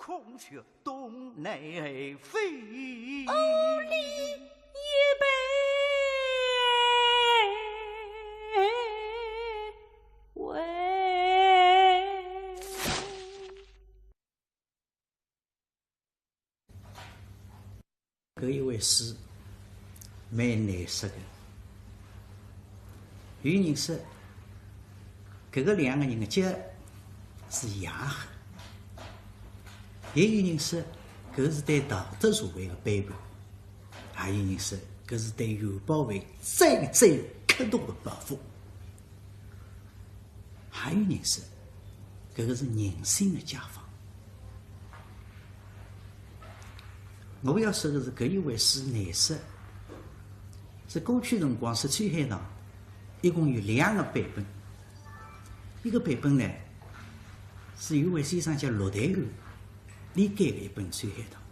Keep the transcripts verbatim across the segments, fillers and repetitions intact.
孔雀东南飞。搿一回书蛮难说个。有人说，搿个两个人个结合是雅合，也有人说，搿是对道德社会个背叛，还有人说，搿是对袁宝藩最最刻毒个报复。 还有人说，搿个是人性个解放。我要说个是，搿一回书难说，是过去辰光说秋海棠一共有两个版本。一个版本呢，是有位先生叫陆台安，伊改个一本秋海棠。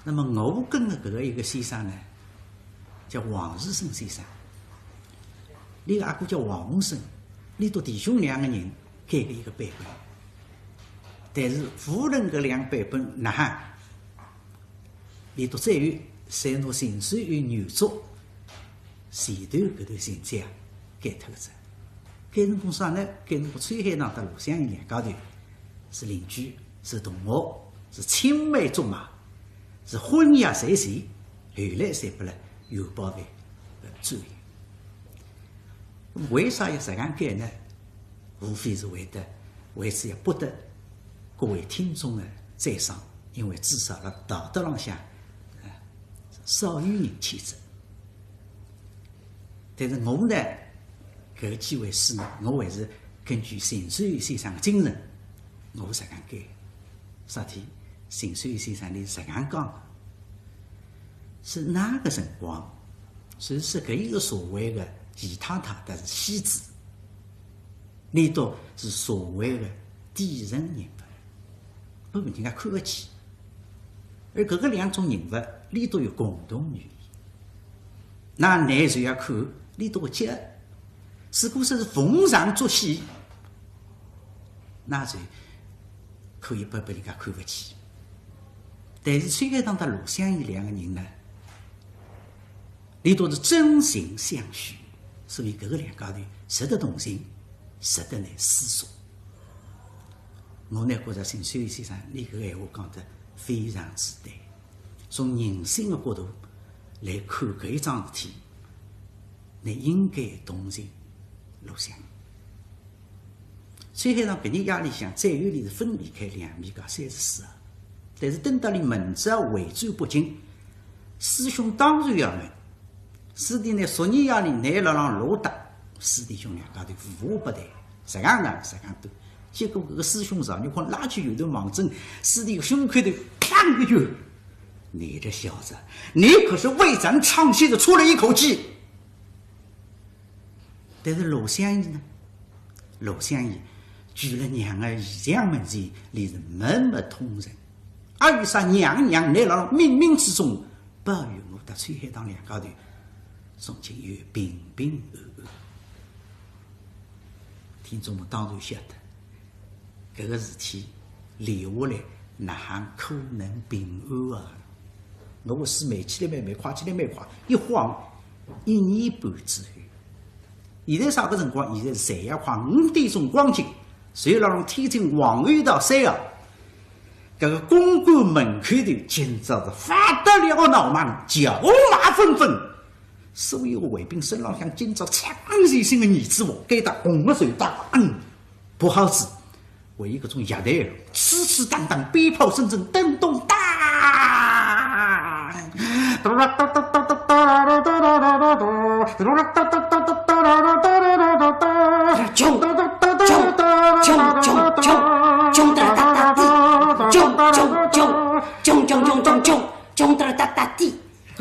那么我跟个搿个一个先生呢，叫王士生先生。 伊个阿哥叫王洪生，伊笃弟兄两个人改个一个版本。但是无论搿两个版本哪哈，伊笃最后侪拿陈守友原作前头搿段情节啊改脱个哉。改成功啥呢？改成功秋海棠搭罗湘绮两家头是邻居，是同学，是青梅竹马，是婚约在前，后来才拨了袁宝藩呃追。 为啥要实梗改呢？无非是为得，为此要博得各位听众的赞赏，因为至少辣道德浪向，呃，少有人谴责。但是我呢，搿个几回书呢，我还是根据陈守友先生的精神，我实梗改。啥体？陈守友先生伊实梗讲个，是哪个辰光，就是搿一个社会的姨太太，但是戏子，伊笃是社会的底层人物，拨人家看勿起。而搿个两种人物，伊笃有共同语言，那倷就要看伊笃个结合。如果说是逢场作戏，那就可以拨拨人家看勿起。但是秋海棠搭罗湘绮两个人呢， 伊笃是真心相许，所以搿个两家头值得同情，值得来思索。我呢觉着陈守友先生，伊搿个闲话讲得非常之对，从人性的角度来看搿一桩事体，倷应该同情罗湘绮。 秋海棠毕业夜里向，最后伊是分离开两面家三十四号，但是等到伊明朝回转北京，师兄当然要问，师弟呢，昨日夜里倷辣浪啰搭，师弟兄两家头无话不谈，实梗长，实梗短。结果搿个师兄赵玉匡拉起袖头望准师弟个胸口头，砰一拳，你这小子，你可是为咱唱戏的出了一口气。 但是罗湘绮呢？罗湘绮，除了娘儿姨丈门前，伊是默默吞忍。还有啥娘娘倷辣冥冥之中保佑我搭秋海棠两家头，从今有平平安安。听众们当然晓得， 搿个事体连下来，哪哼可能平安啊？我个书慢起来蛮慢，快起来蛮快，一晃一年半之后。现在啥个辰光？现在是十一快五点钟光景，就辣浪天津黄河道三号，搿个公馆门口头今朝是勿得了闹猛，轿马纷纷，所有个卫兵身浪向今朝抢先性个儿子王，该搭红个手带，嗯， 不好使，为一个种夜头，痴痴当当，鞭炮声声，咚咚当。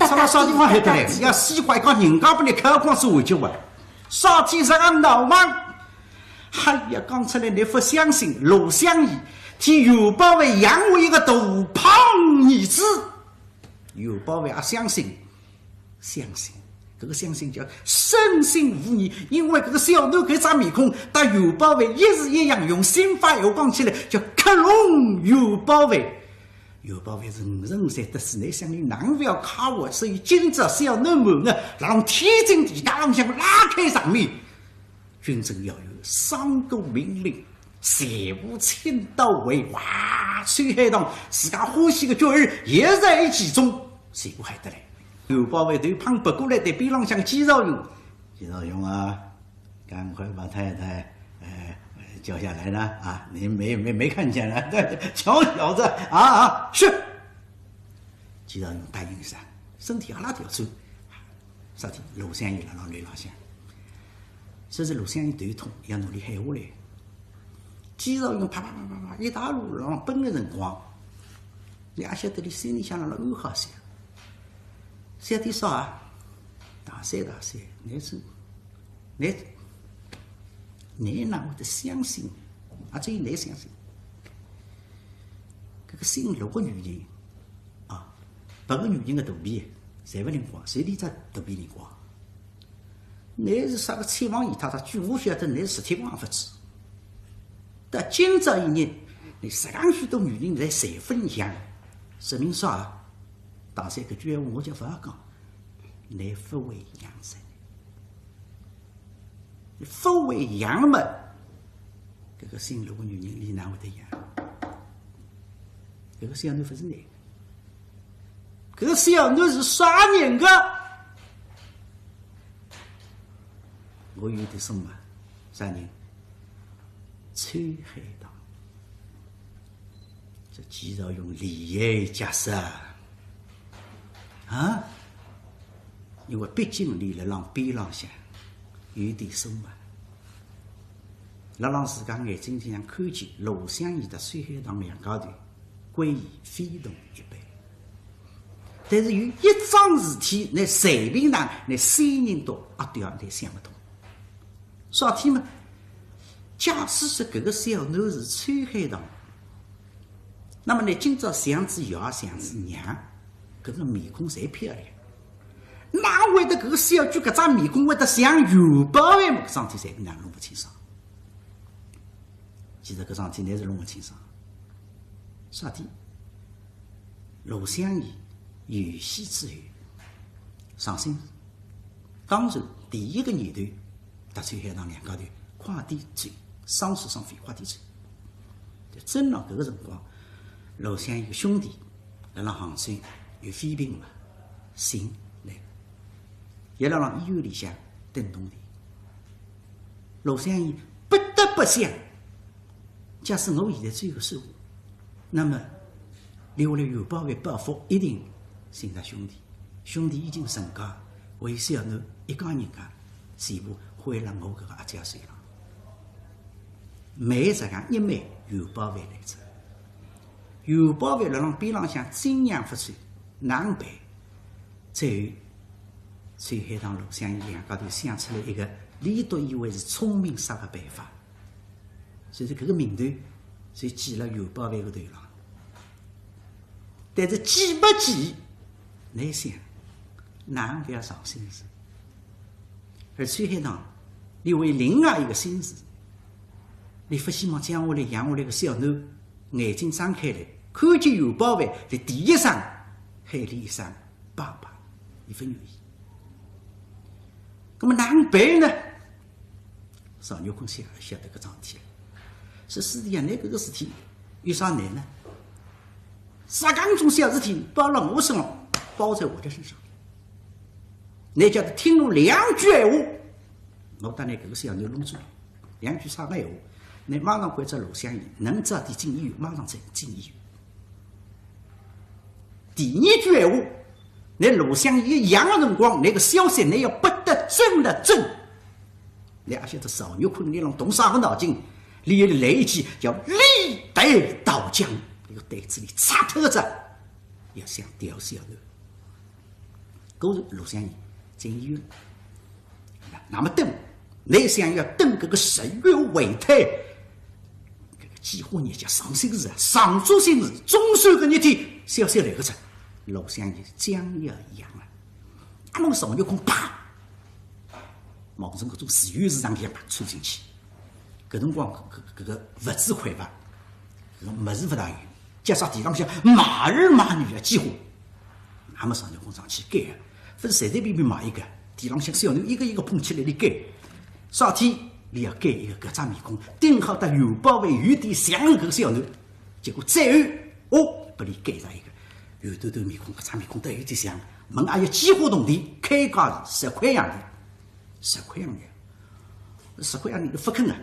啥个啥地方还得来？要死快讲，人家拨倷敲光是完结完。啥体实梗闹猛？ 哎呀，讲出来倷勿相信，罗湘绮替袁宝藩养活一个大胖儿子，袁宝藩阿相信？相信。搿个乡亲叫深信勿疑，因为搿个小囡搿张面孔，搭袁宝藩一式一样，用新法又讲起来叫克隆袁宝藩。袁宝藩是五十五岁得势，㑚想伊哪能勿要快活，所以今朝小囡满月，辣浪天津地界浪向拉开场面。 军政要员，上过命令，全部请到位，哇，秋海棠自家欢喜个角儿也在其中，全部喊得来。袁宝藩头碰别过来对边浪向个季兆雄，季兆雄啊，赶快把太太，呃，叫下来了啊，你没，没，没看见了，巧巧子啊，啊，是。季兆雄答应一声，身体阿拉调转， 啥体？罗湘绮辣浪楼浪向，说是罗湘绮头痛，要拿俚喊下来。季兆雄啪啪啪啪啪一大路浪奔个辰光，倷阿晓得俚心里向辣辣暗好笑。小弟说啊，大胆大胆，倷是，倷，倷哪会得相信？啊，只有倷相信。搿个姓罗个女人， 啊，别个女人个肚皮，侪勿灵光，随便只肚皮灵光。倷是啥个七王爷太太，据我晓得，倷是十七王勿止。到今朝一日，倷实梗许多女人侪侪勿灵光，说明啥啊？大胆搿句闲话我就勿好讲，倷勿会养倷。 勿会养么，搿个姓罗个女人俚哪会得养？搿个小囡勿是倷，搿个小囡是啥人个？我有点数嘛，啥人？秋海棠。 这季兆雄厉害结实啊！啊，因为毕竟俚辣浪边浪向有点数嘛。辣浪自家眼睛里向看见罗湘绮搭秋海棠两家头关系非同一般。但是有一桩事体，倷随便哪，倷三人都阿对阿对想勿通。 啥体嘛？假使说搿个小囡是秋海棠，那么呢，今朝像仔爷像仔娘，搿个面孔侪漂亮。哪会得搿个小鬼搿张面孔会得像袁宝藩嘛？搿桩事体侪哪弄勿清爽。其实搿桩事体倷是弄勿清爽。啥体？罗湘绮有喜之后，上心。 当然，第一个念头，搭秋海棠两家头快点走，双宿双飞快点走。就正辣搿个辰光，罗湘绮个兄弟辣辣杭州有肺病嘛，醒来，也辣辣医院里向等动的。罗湘绮不得不想， 假使我现在走个说话，那么留下来袁宝藩报复一定寻着兄弟，兄弟已经成家，为小囡一家人家，全部毁辣我搿个阿姐手浪。慢实梗一慢，袁宝藩来哉。袁宝藩辣浪边浪向经营勿出，哪能办？最后，秋海棠罗湘绮两家头想出来一个，俚笃以为是聪明煞个办法。 所以说搿个名头就记辣袁宝藩个头浪。但是记勿记，倷想，哪能勿要上心思？而秋海棠，俚为另外一个心思，俚勿希望将下来养下来个小囡，眼睛张开来，看见袁宝藩，俚第一声喊俚一声爸爸，俚勿愿意。那么哪能办呢？ 赵玉坤晓，晓得搿桩事体。说师弟啊，倷搿个事体有啥难呢？啥讲种小事体包辣我身上，包在我的身上。倷叫他听我两句闲话，我搭倷搿个小囡弄出来，两句啥个闲话，倷马上关照罗湘绮，能早点进医院，马上进，进医院。第二句闲话，倷罗湘绮一阳个辰光，倷个消息倷要拨得准了准。 倷阿晓得赵玉坤俚浪动啥个脑筋，俚有来一记叫利带刀将，搿个带子里插脱个哉，要想调小囡。果然罗湘绮进医院。那么等，倷想要等搿个十月怀胎，搿个几化日脚伤心事啊，伤足心事，总算搿日天消息来个哉，罗湘绮将要阳了。那么赵玉坤啪毛泽东搿种自由市场里向穿进去。搿辰光搿搿搿个物资匮乏，搿个物事勿大有，加上地浪向卖儿卖女啊，几乎，那么上头工上去改啊，勿是随随便便买一个，地浪向小囡一个一个捧起来里改，啥体里要改一个搿只面孔，顶好搭袁宝藩有点像搿个小囡，结果最后哦，拨伊改上一个圆头头面孔，搿只面孔倒有点像，门阿要几化铜钿，开价是十块洋钿。 十块洋钿，十块洋钿都勿肯啊，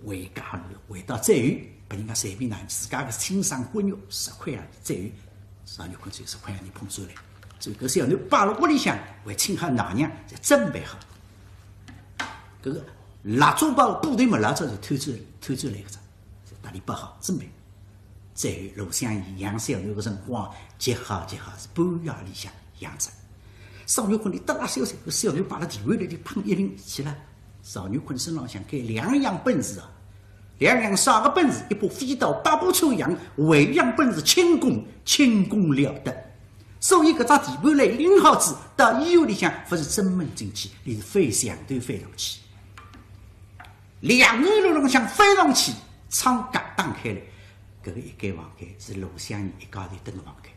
回家回到再有，拨人家随便拿自家个亲生骨肉十块洋钿再有，上有困就十块洋钿捧出来，所以搿小囡摆辣屋里向，为亲好奶娘侪准备好。搿个蜡烛包布头么，蜡烛是偷转偷转来个只，搭伊包好准备。 再有罗湘绮养小囡个辰光，极好极好，是半夜里向养着。少女困里得了消息，搿小囡摆辣地盘里头碰一灵去了。少女困身浪向该两样本事啊，两样啥个本事？一把飞刀，百步穿杨，还一样本事，轻功，轻功了得。所以搿只地盘来拎好仔，到医院里向勿是正门进去，伊是翻墙头翻上去。 两头路浪向翻上去，窗格打开来，搿个一间房间是罗湘绮一家头蹲个房间。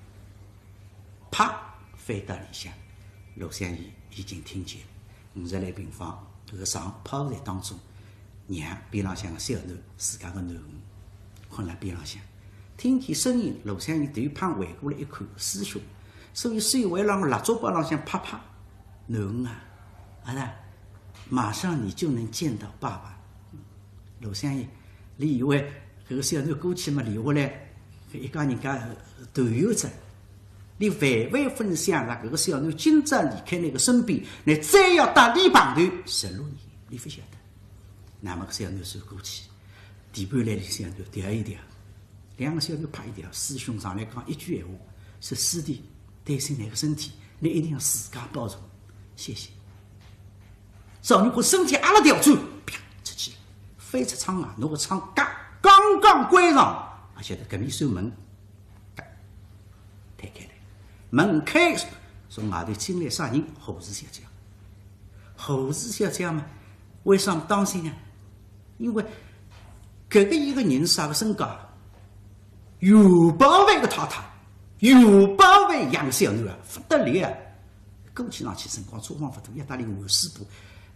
啪，翻到里向，罗湘绮已经听见五十来平方，搿个床铺在当中，娘边浪向个小囡，自家个囡儿，困辣边浪向。听见声音，罗湘绮头一碰回过来一看，师兄，所以手还辣蜡烛包浪向拍拍，囡儿啊，阿拉 马上你就能见到爸爸。罗湘绮，伊以为搿个小囡过去嘛，留下来，一家人家团圆着。伊万万勿想着搿个小囡今朝离开伊个身边，伊再要搭伊碰头，十六年，伊勿晓得。那么搿小囡是过去，地盘来里向头调一调，两个小囡拍一调，师兄上来讲一句闲话，说师弟，担心你个身体，你一定要自家保重，谢谢。 少女困身体阿拉调转，啪，出去，飞出窗外，拿个窗盖刚刚关上，阿晓得搿面扇门，嘎，推开来，门开，从外头进来啥人？护士小姐。护士小姐嘛，为啥么当心呢？因为搿个一个人啥个身价？ 袁宝藩个太太，袁宝藩养小囡啊，勿得了啊！过去上去辰光，车房勿大，要搭伊换水布，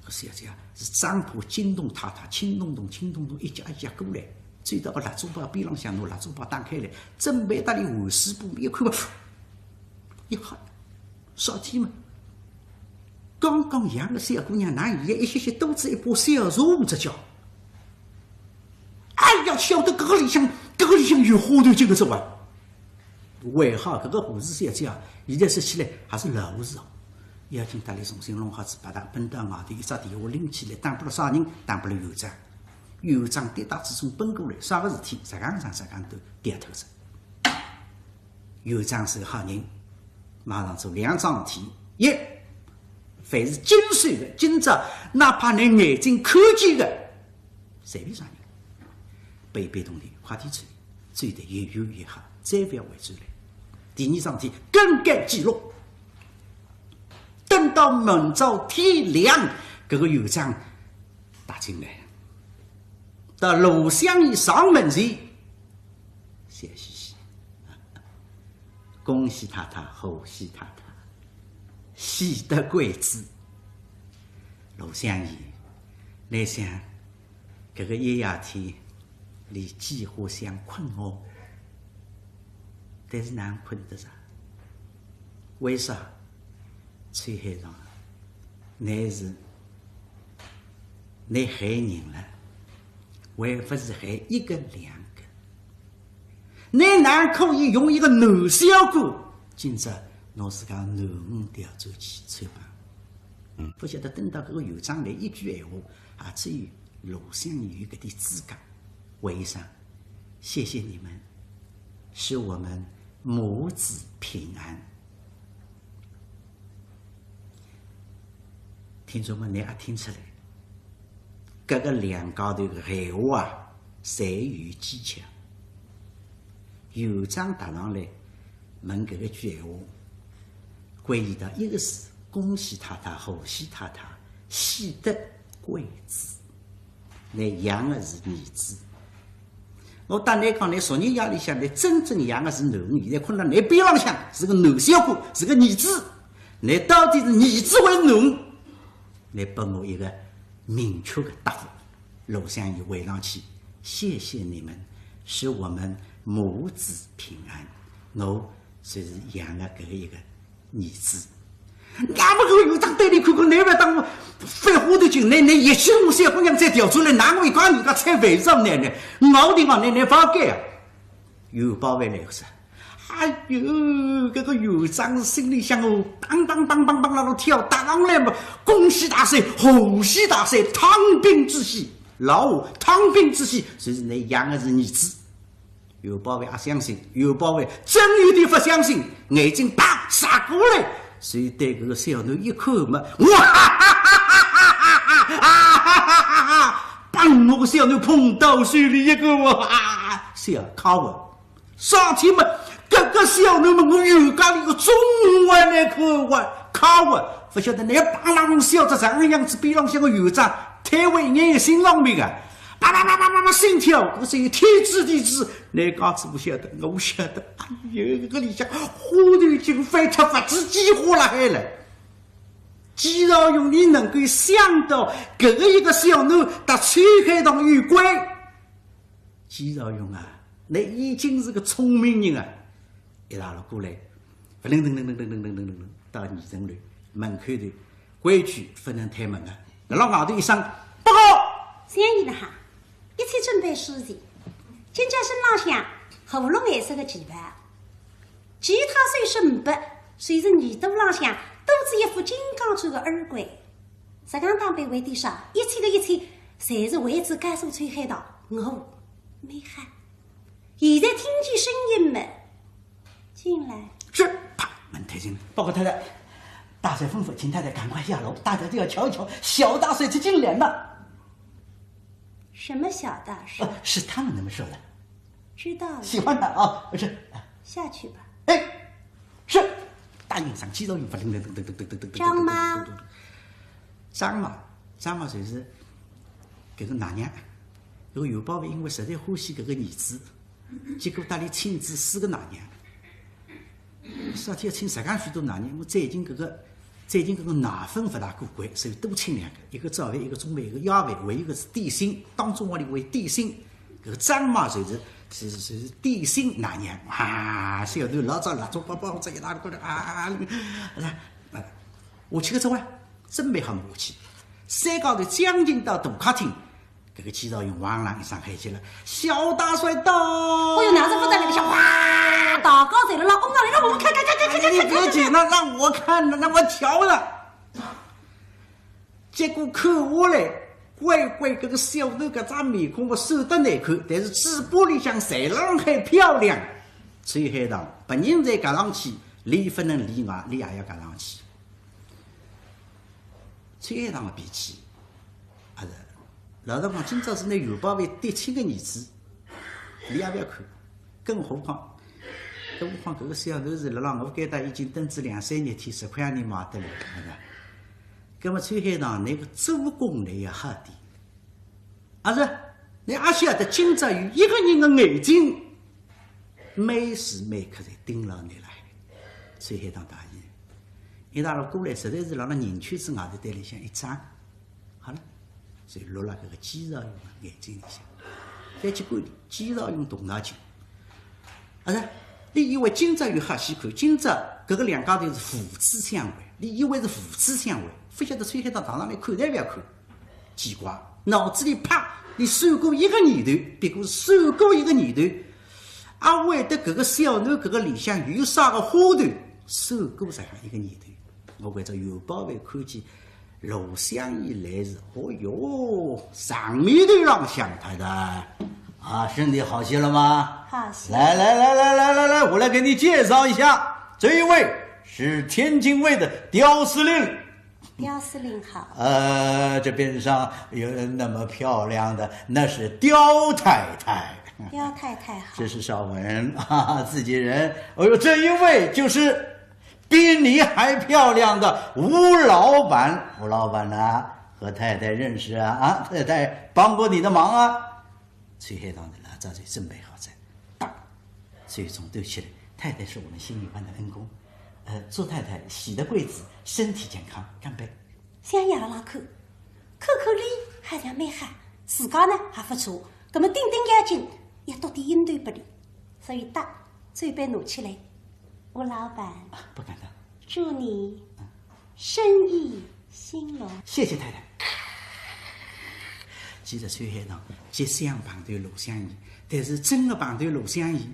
搿小姐啊，是张婆、金童太太，轻咚咚、轻咚咚，一脚一脚过来，走到个蜡烛包边浪向，拿蜡烛包打开来，准备搭伊换水布，一看嘛，一吓，啥体嘛？刚刚养个小姑娘，哪现在一歇歇肚子一把小蛇这叫？ 哎呀，晓得搿个里向，搿个里向有花头劲个是伐？还好搿个护士小姐啊，现在说起来还是老护士哦。要紧搭伊重新弄好仔，啪嗒奔到外头，一只电话拎起来，打拨了啥人？打拨了院长。院长跌打之中奔过来，啥个事体？实梗长实梗短，跌脱仔。院长是个好人，马上做两桩事体。一，凡是经手个，今朝哪怕拿眼睛看见个， 随便啥人，拨伊笔筒里快点走，走得越远越好，再勿要回转来。第二桩事体，更改记录。等到明朝天亮，搿个院长踏进来，到罗湘绮床门前，笑嘻嘻，恭喜太太，贺喜太太，喜得贵子。罗湘绮，倷想， 搿个一夜天，伊几化想困哦，但是哪能困得着？为啥？秋海棠，倷是，倷害人了，还勿是害一个两个？倷哪可以用一个男小官，今朝拿自家囡儿调转去穿帮？嗯，勿晓得等到搿个院长来一句闲话，也只有 罗湘绮有搿点资格。为啥？谢谢你们，使我们母子平安。听众们，倷也听出来，搿个两家头个闲话啊，侪有技巧。院长踏上来问搿个句闲话，关键到一个字，恭喜太太，贺喜太太，喜得贵子，倷养个是儿子。我搭倷讲，倷昨日夜里向，倷真正养个是囡儿，现在困辣倷边浪向是个男小官，是个儿子。倷到底是儿子还是囡儿？倷拨我一个明确个答复。罗湘绮回上去，谢谢你们，使我们母子平安。我就是养了搿一个儿子。那么搿个院长对俚看看，倷覅当翻花头颈，倷，倷一气我小姑娘再调转来，哪能一家人家菜饭上来呢？我的妈，倷，倷勿该啊！袁宝藩来个是，哎哟，搿个院长心里想哦，当当当当当辣辣跳，搭上来嘛，恭喜大喜，贺喜大喜，汤饼之喜，老话，汤饼之喜，就是倷养个是儿子。 袁宝藩阿相信，袁宝藩真有点勿相信，眼睛啪闪过来，随对搿个小囡一看嘛，哇哈哈哈哈哈哈哈哈！把我个小囡捧到手里一个哇，小看我，啥体嘛，搿个小囡嘛，我袁家里个总管来看我，看我，勿晓得倷帮忙小只啥个样子，边浪向个院长，推位眼心脏病啊！ 啪啪啪啪啪啪心跳，搿是有天知地知，倷家主勿晓得，我晓得。哎哟，搿里向花头已经翻脱，勿知几化辣海了。季兆雄，倷能够想到搿个一个小囡搭秋海棠有关？季兆雄啊，倷已经是个聪明人啊，一道过来，噔噔噔噔噔噔噔噔噔，到二层楼门口头，规矩勿能推门个。 辣辣外头一声，报告。相爷呢哈，一切准备舒齐。今朝身浪向河洛颜色个旗袍，其他首饰呒不，就是耳朵浪向戴仔一副金刚钻个耳环。实梗打扮为点啥？一切个一切，侪是为仔告诉秋海棠，我蛮好。现在听见声音么， 进来。是，啪，门推进来。报告太太，大帅吩咐，请太太赶快下楼，大家都要瞧一瞧，小大帅就进来了。什么小大帅？呃，是他们那么说的。知道了。喜欢他啊，是。下去吧。哎，是。大院长季兆雄，噔噔噔噔噔噔噔噔噔噔噔噔噔噔。张妈。张妈，张妈就是搿个奶娘，搿个袁宝藩因为实在欢喜搿个儿子， 结果搭俚请仔四个奶娘，啥体要请实梗许多奶娘？因为最近搿个，最近搿个奶粉勿大过关，所以多请两个，一个早饭，一个中饭，一个夜饭，还有一个是点心，当中屋里喂点心。搿个张妈就是，是，是点心奶娘啊，小囡老早蜡烛包包子一大个啊，啊，啊，下去个辰光，准备好么下去，山高头将近到大客厅， 搿个季兆雄哇啦一声喊起来，小大帅到！哎哟，那是勿得了，像哗，大家侪辣辣冲上来，让我们看看看看看看看看。你别紧了，让我看了，让我瞧了。结果看下来，乖乖，搿个小囡搿张面孔嘛，瘦得难看，但是嘴巴里向侪辣海漂亮。秋海棠，别人侪轧上去，俚勿能例外，俚也要轧上去。 秋海棠个脾气，啊是，老实讲，今朝是拿袁宝藩嫡亲个儿子，俚也勿要看，更何况，更何况搿个小囡是辣辣我该搭已经蹲仔两三日天，十块洋钿买得来，是吧？葛末秋海棠，倷个做功倷要好点。 阿是，倷阿晓得今朝有一个人个眼睛，每时每刻侪盯牢倷辣海。秋海棠答应，一道过来，实在是辣辣人圈子外头对倷像一张。好了，所以落辣搿个季兆雄个眼睛里向，再去管伊，季兆雄动脑筋。 啊是，俚以为今朝有好戏看，今朝搿个两家头是父子相会，俚以为是父子相会，勿晓得秋海棠当场来看侪勿要看。奇怪，脑子里啪，俚闪过一个念头，别过是闪过一个念头，阿会得搿个小囡搿个里向有啥个花头，闪过实梗一个念头。我关照袁宝藩看见 罗湘绮来时，哦哟，上面头浪向太太，啊，身体好些了吗？好些。来来来来来来来，我来给你介绍一下，这一位是天津卫的刁司令。刁司令好。呃，这边上有那么漂亮的，那是刁太太。刁太太好。这是绍文，哈哈，自己人。哦哟，这一位就是 比你还漂亮的吴老板。吴老板呢？和太太认识啊，啊，太太帮过你的忙啊。秋海棠呢，老早就准备好哉，哒，随手端起来，太太是我们新年办的恩公，呃，祝太太喜得贵子，身体健康，干杯。 向爷勒浪看，看看俚好像蛮好，自家呢也勿错，葛末顶顶要紧，要多点音头拨俚。所以搭，酒杯拿起来，吴老板，啊，不敢当。祝你生意兴隆。谢谢太太。其实秋海棠极想碰头罗湘绮，但是真个碰头罗湘绮，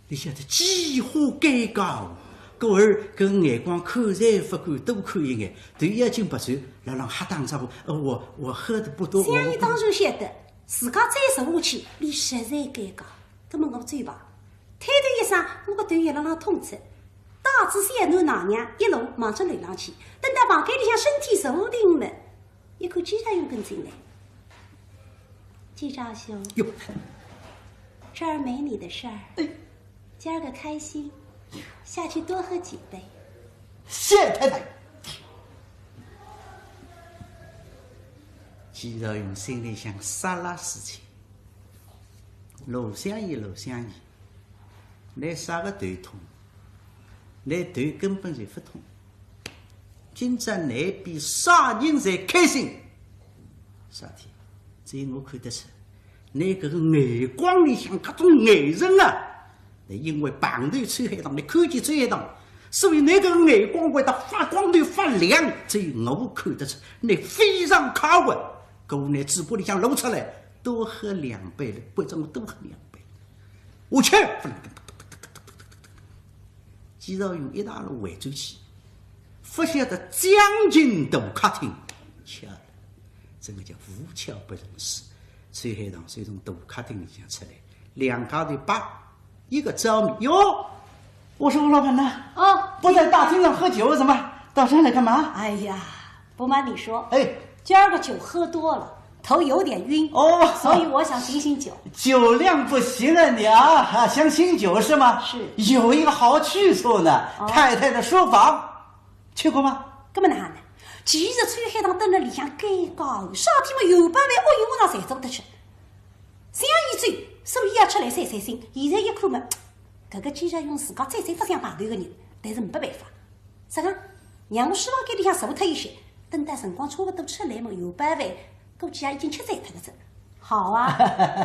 你晓得几化尴尬哦。故而搿眼光看侪勿敢多看一眼，头要紧别转，辣浪瞎打招呼，呃，我，我喝得不多，我，我不，向爷当然晓得，自家再说下去，俚实在尴尬。葛末我走吧。推头一声，我个头也辣浪痛哉，带仔小囡奶娘一路望仔楼浪去，等到房间里向身体坐定了， 一看季兆雄跟进来。季兆雄，哟，这儿没你的事儿，哎，今儿个开心，下去多喝几杯。谢太太。季兆雄心里想，啥啦事体？罗湘绮，罗湘绮， 倷啥个头痛？倷头根本就勿痛。今朝倷比啥人侪开心。啥体？只有我看得出，倷搿个眼光里向搿种眼神啊，倷因为碰头秋海棠，倷看见秋海棠，所以倷搿个眼光会得发光头发亮，只有我看得出，倷非常快活。搿我拿嘴巴里向露出来，多喝两杯了，关照我多喝两杯。 我去！季兆雄一大路回转去，勿晓得将近大客厅，巧了，真个叫无巧不成书。秋海棠随从大客厅里向出来，两家头摆一个照面。哟，我说吴老板呐，哦，不在大厅上喝酒，怎么到这儿来干嘛？哎呀， 不瞒你说，哎，今儿个酒喝多了，头有点晕，哦，所以我想醒醒酒。酒量不行啊，你啊，啊，想醒酒是吗？是。有一个好去处呢，哦，太太的书房，去过吗？搿么哪能？其实秋海棠蹲辣里向尴尬，啥体么有办法，哦，我哪能侪做得去？想伊走，所以要出来散散心。现在一看嘛，搿个季兆雄自家再三勿想碰头个人，但是没办法。 啥个？让我书房间里向坐脱一歇，等到辰光差勿多出来嘛，有办法，估计也已经吃醉脱个哉。好啊，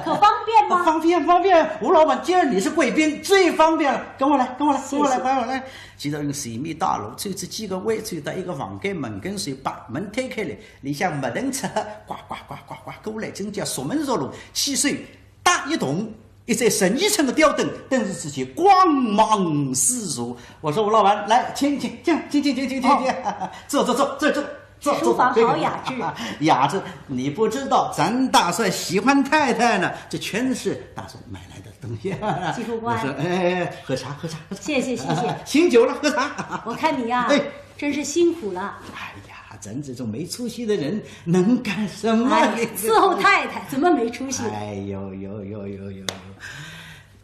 可方便吗？方便，方便，吴老板，既然你是贵宾，最方便了。跟我来，跟我来，谢谢。跟我来，跟我来。季兆雄随便带路，走仔几个弯，走到一个房间门跟首，把门推开来，里向墨腾赤黑，呱呱呱呱呱过来，真叫熟门熟路，气势 嗒一动，一盏十二寸个吊灯，顿时之间光芒四射。我说吴老板，来，请，请，请，请，请，请，请，请，哦，坐，坐，坐，坐，坐，坐，书房好雅致。坐，坐，雅致，你不知道，咱大帅喜欢太太呢，这全是大帅买来的东西。季副官。我说，哎，哎，哎，喝茶，喝茶，喝茶。谢谢，谢谢。醒酒了，喝茶。我看你呀，哎，真是辛苦了。哎呀，咱这种没出息的人能干什么？哎，伺候太太怎么没出息？哎呦呦呦呦呦呦，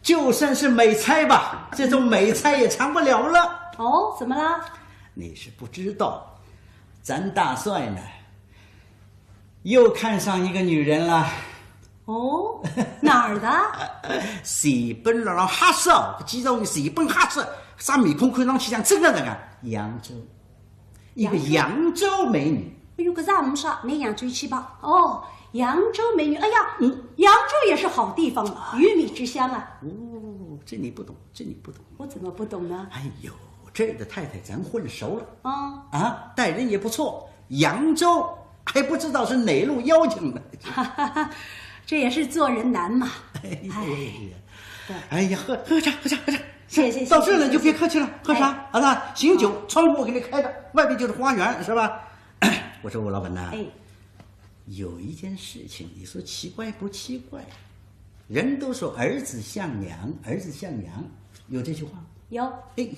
就算是美差吧，这种美差也长不了了。哦，怎么了？你是不知道，咱大帅呢，又看上一个女人了。 哦，哪儿的？前本辣浪瞎说，搿季兆雄前本瞎说，啥面孔看上去像真个人啊？扬州，一个扬州美女。哎呦，搿是也没啥，拿扬州去吧。哦，扬州美女，哎呀，嗯，扬州也是好地方，鱼米之乡啊。哦，这你不懂，这你不懂。我怎么不懂呢？哎呦，这儿的太太咱混熟了。啊。啊，待人也不错， 扬州还不知道是哪路邀请呢。这也是做人难嘛。哎呀，哎呀，喝，喝茶，喝茶，喝茶。谢谢，到这儿了，谢谢，就别客气了，喝茶，谢谢。啊，那醒酒，好。窗户我给你开着，外面就是花园，是吧？我说吴老板呐，哎。有一件事情，你说奇怪不奇怪？人都说儿子像娘，儿子像娘，有这句话吗？有。哎，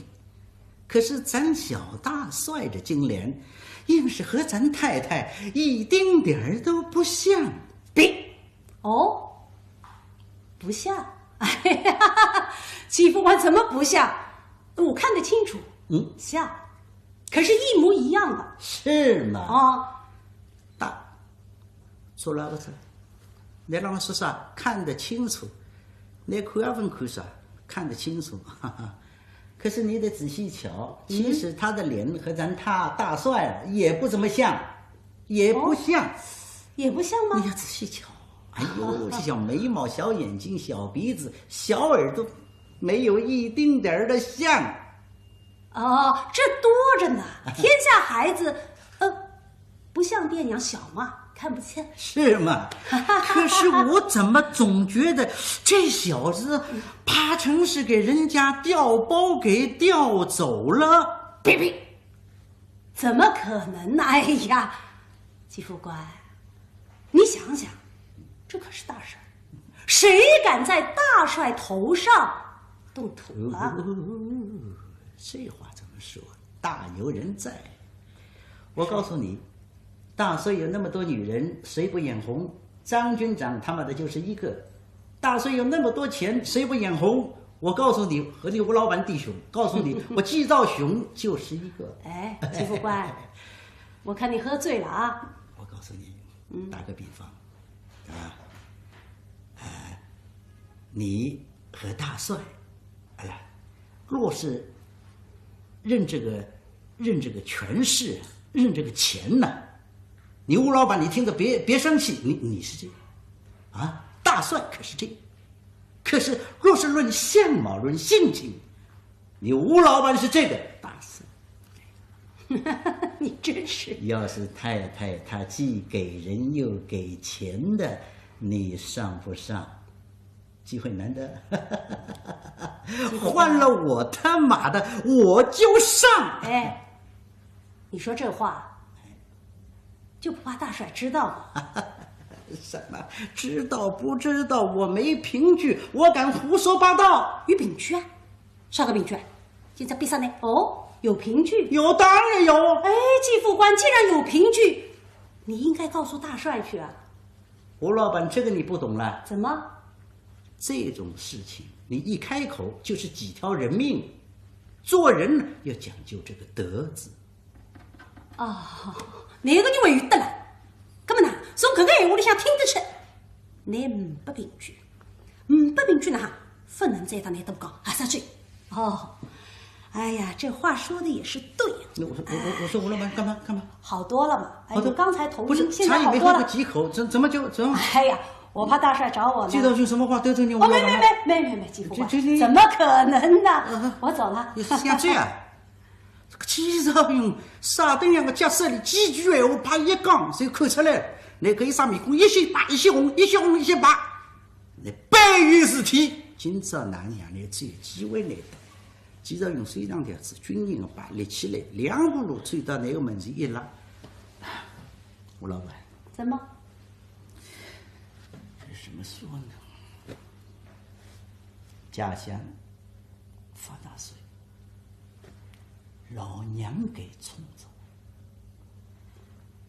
可是咱小大帅这金莲，硬是和咱太太一丁点儿都不像。别，哦，不像？哎呀，季副官怎么不像？我看得清楚，嗯，像，可是一模一样的。是吗？啊，错了个错，你让我说啥？看得清楚，你看也不看啥，看得清楚，哈哈。可是你得仔细瞧，其实他的脸和咱大大帅啊也不怎么像，也不像。哦，也不像吗？你要仔细瞧。哎呦，这小眉毛、小眼睛、小鼻子、小耳朵，没有一丁点儿的像。哦，这多着呢。天下孩子，呃，不像爹娘小嘛，看不见。是吗？可是我怎么总觉得这小子八成是给人家调包给调走了？别别，怎么可能呢？哎呀，季副官，你想想，这可是大事儿，谁敢在大帅头上动土啊？哦，这话怎么说？大有人在。我告诉你，大帅有那么多女人，谁不眼红？张军长他妈的就是一个。大帅有那么多钱，谁不眼红？我告诉你，和你吴老板弟兄，告诉你，我季兆雄就是一个。哎，季副官，我看你喝醉了啊。我告诉你，嗯。打个比方，啊，呃，你和大帅，哎呀，若是论这个，论这个权势，论这个钱呢，你吴老板，你听着别，别生气，你，你是这个，啊，大帅可是这个。可是若是论相貌，论性情，你吴老板是这个，大帅。你真是。要是太太她既给人又给钱的，你上不上？机会难得。换了我他妈的，我就上。哎，你说这话，就不怕大帅知道吗？什么？知道不知道？我没凭据，我敢胡说八道？有凭据啊？啥个凭据？今朝比赛呢？哦，有凭据？有，当然有。哎，季副官，既然有凭据，你应该告诉大帅去啊。吴老板，这个你不懂了。怎么？这种事情，你一开口就是几条人命。做人呢，要讲究这个德字。哦，那个你还有得了。那么呢，从搿个闲话里向听得出，你没凭据，没凭据呢，勿能再搭你多讲，啊，啥去？哦，哎呀，这话说的也是对呀。那我说，我，我，我说吴老板，干嘛，干嘛？好多了嘛。哎，好的。你刚才头晕，不是，现在好多了。才也没喝过几口，怎，怎么就，怎么？哎呀，我怕大帅找我呢。季兆雄什么话得罪你吴老板了？哦，没，没，没，没，没，没，季副官，这，这，这，怎么可能呢？嗯哼。我走了。你是想这样？这个季兆雄啥等样个角色里，几句闲话啪一讲，就看出来了。那个一啥面孔，一歇白，一歇红，一歇红，一歇白。那白有事体，今朝哪能样呢？只有机会难得。季兆雄身上条子军人个牌立起来，两步路走到那个门前一拉。吴老板。怎么？这怎么说呢？家乡发大水，老娘给冲走，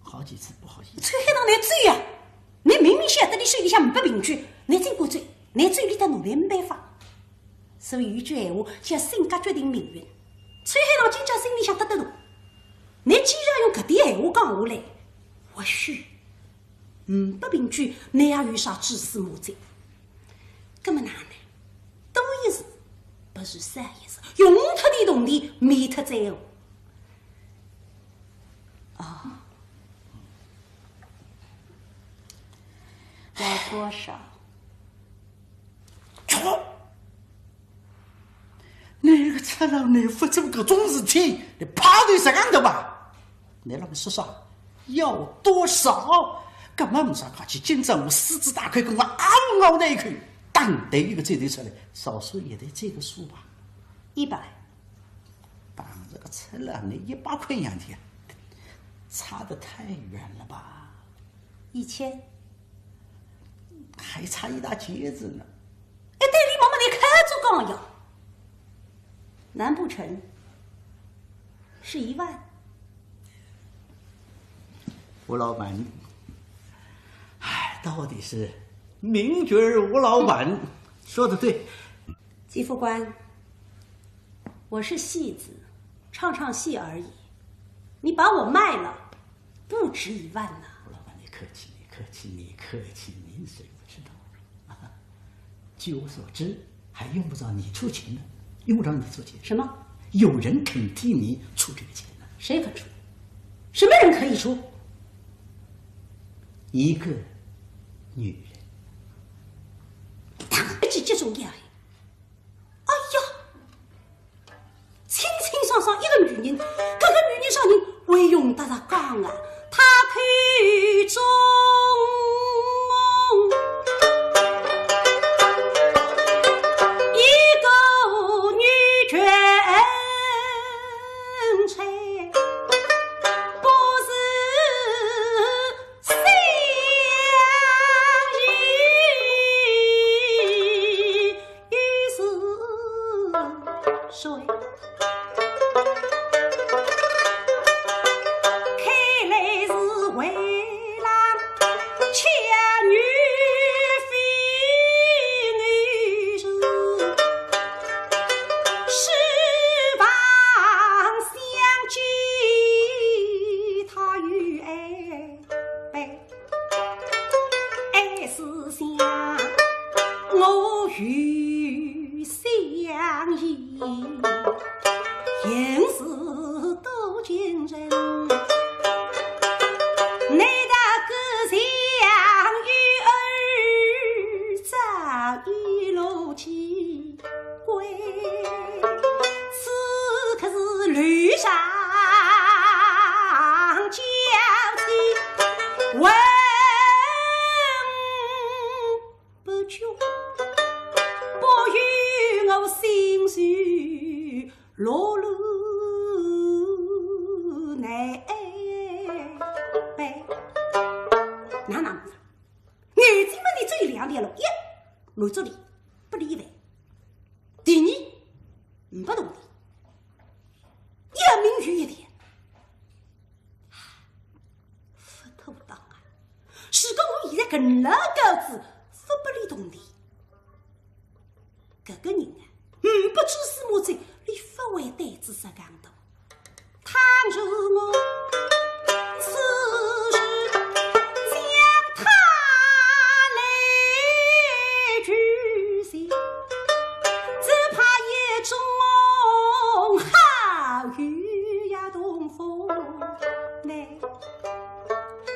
好几次不好意思。秋海棠，侬走呀！侬明明晓得伊手里向没凭据，侬真敢走，侬走伊搭侬来没办法。所以有句闲话叫性格决定命运。秋海棠今朝心里向得得动，侬既然用搿点闲话讲下来，或许 嗯，没凭据，侬也有啥蛛丝马迹？搿么哪能？多一事，不如少一事，用脱点铜钿，免脱灾祸。哦。要多少？ 啐！侬个赤佬，侬勿做搿种事体，侬派头实梗个吧？侬让我说啥？要多少？搿么没啥客气，今朝我狮子大开口，我嗷嗷那一口，当头一个嘴头出来，少说也得这个数吧。一百。当这个赤佬，侬一百块洋钿啊，差得太远了吧？一千。 还差一大截子呢。哎，对，你慢慢地开足讲呀。难不成是一万？吴老板，哎，到底是名角儿吴老板，说得对。季副官，我是戏子，唱唱戏而已，你把我卖了，不值一万呐。吴老板，你客气，你客客气，你客气，你谁不知道？据我所知，还用不着你出钱呢，用不着你出钱。什么？有人肯替你出这个钱呢。谁肯出？什么人可以出？一个女人。打击这种呀！哎呀！ 清清爽爽一个女人，搿个女人啥人会用得着讲啊？她口中一个女权才，不是 相依是谁？看来是为了巧女非偶然，书房相见，她与爱 悲。爱是想我与相依，应是多情人。难道个相依儿早已落寄归？此刻是楼上娇妻问不绝，不由我心事落落难安。哪能？眼睛门里只有两条路，一，瞒住俚，拨俚一万。 第二，呒不铜钿，一命由一条。勿妥当啊！如果我现在搿能告诉，勿拨俚铜钿，搿个人啊，呒不蛛丝马迹，俚勿会胆子实梗大。 倘若我此时将她来拒绝，只怕一种好友也同风来。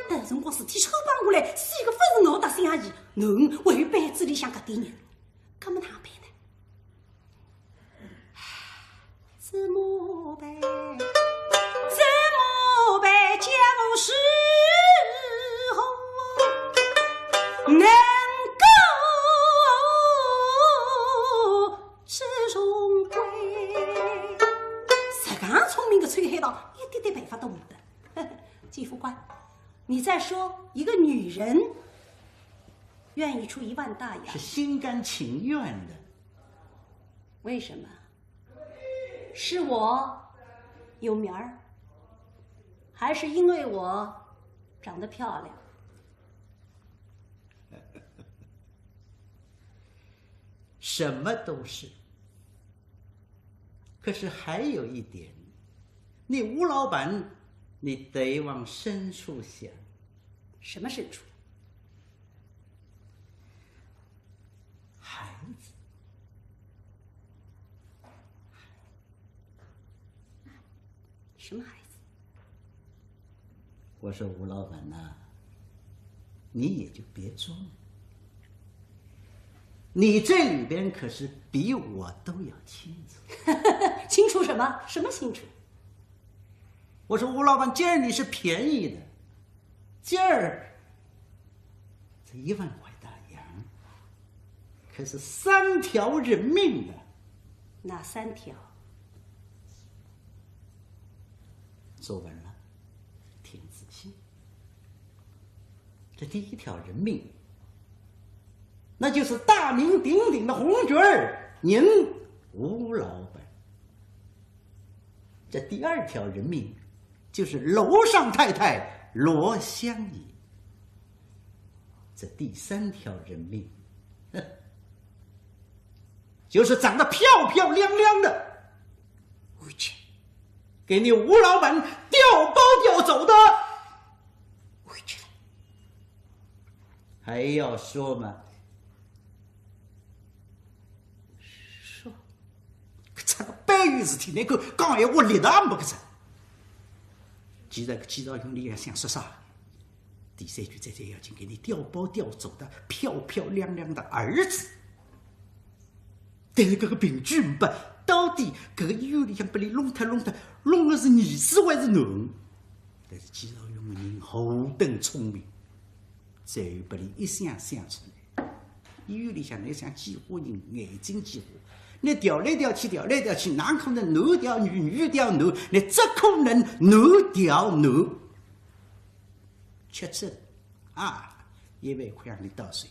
搿辰光事体抽帮下来，死个勿是我搭相依，侬还有班子里向搿点人，搿么哪能办呢？ 怎么办？怎么办？叫我如何能够只荣归？实梗聪明个秋海棠，一点点办法都没得。姐夫官，你再说，一个女人愿意出一万大洋，是心甘情愿的。为什么？ 是我有名儿，还是因为我长得漂亮？什么都是。可是还有一点，你吴老板，你得往深处想。什么深处？ 孩子。什么孩子？我说吴老板呐，你也就别装了，你这里边可是比我都要清楚。清楚什么？什么清楚？我说吴老板，今儿你是便宜的，今儿这一万块大洋，可是三条人命的。哪三条？坐稳了，听仔细。这第一条人命，那就是大名鼎鼎的红角儿，您吴老板。 这第二条人命，就是楼上太太罗香姨。这第三条人命，哼，就是长得漂漂亮亮的，回去给你吴老板调包调走的，回去了。还要说吗？说，搿出个半夜事体，能够讲闲话力道也没搿只。其实搿季兆雄俚也想说啥，第三句最最要紧，给你调包调走的漂漂亮亮的儿子。 但是搿个凭据没，到底搿个医院里向拨俚弄脱弄脱，弄个是儿子还是囡？但是季兆雄个人何等聪明，最后拨俚一想想出来，医院里向倷想几化人，眼睛几化，倷调来调去，调来调去，哪可能男调女，女调男？倷只可能男调男。 确诊啊，一万块洋钿到手。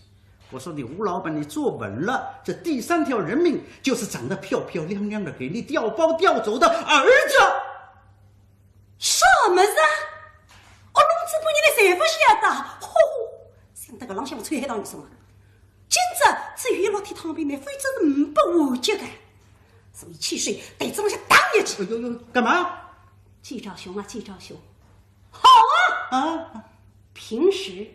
我说你吴老板，你坐稳了，这第三条人命就是长得漂漂亮亮的，给你调包调走的儿子。啥物事啊？哦，弄仔半日来侪勿晓得，吼吼，想得搿浪向吹海棠有什么？今朝只有伊落地躺平呢，否则是没完结的。所以起手对仔浪向打下去。哎呦呦，干嘛？季兆雄啊，季兆雄， 好啊！啊？平时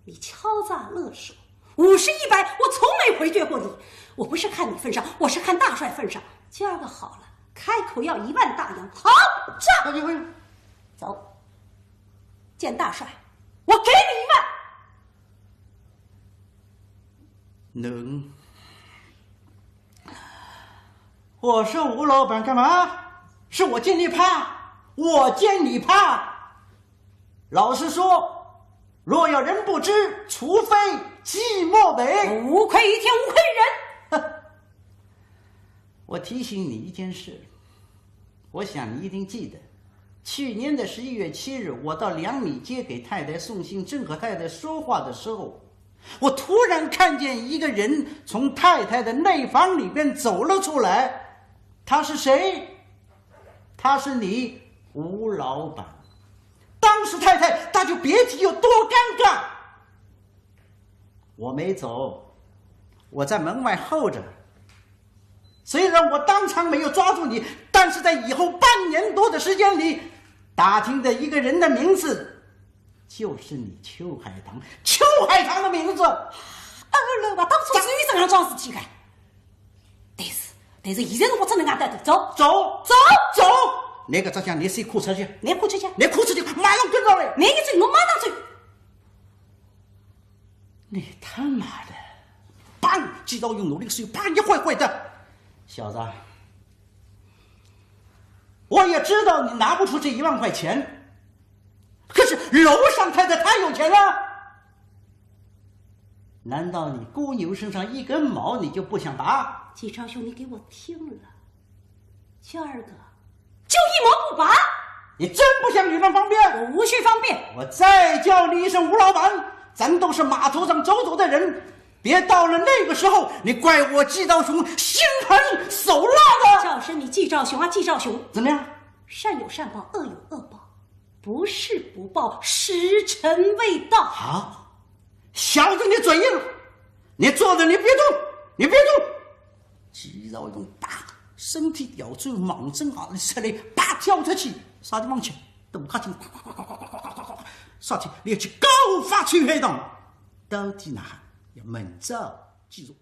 你敲诈勒索，五十一百，我从没回绝过你。我不是看你份上，我是看大帅份上。今儿个好了，开口要一万大洋，好，这……哎呦哎呦，走，见大帅，我给你一万。能 我说吴老板干嘛？是我见你怕？我见你怕？老实说，若要人不知，除非己莫为。无愧于天，无愧于人。我提醒你一件事，我想你一定记得，去年的十一月七日，我到粮米街给太太送信，正和太太说话的时候， 我突然看见一个人从太太的内房里边走了出来，他是谁？他是你吴老板。当时太太她就别提有多尴尬。我没走，我在门外候着。虽然我当场没有抓住你，但是在以后半年多的时间里，打听的一个人的名字， 就是你邱海棠，邱海棠的名字。哎呦，老板，当初是有这样桩事体的。但是，但是现在辰光只能介得走，走，走，走。那个照相，你先哭出去，你哭出去，你哭出去，马上跟上来。你一走，我马上走。你他妈的！砰！季兆雄拿俚个手啪一挥挥的，小子，我也知道你拿不出这一万块钱， 可是楼上太太太有钱啊，难道你姑娘身上一根毛你就不想拔？季兆雄，你给我听了，今儿个就一毛不拔。你真不想与人方便？我无需方便。我再叫你一声吴老板，咱都是码头上走走的人，别到了那个时候，你怪我季兆雄心狠手辣的。叫声你季兆雄啊，季兆雄。怎么样？善有善报，恶有恶报。 不是不报，时辰未到。啊，小子，你嘴硬，你坐着，你别动，你别动。季兆雄啪，身体调转，望准阿里出来，啪跳出去，啥地方去？大客厅，咵咵咵咵咵咵咵咵，啥体？你要去告发邱海棠，到底哪哈？要明朝记住。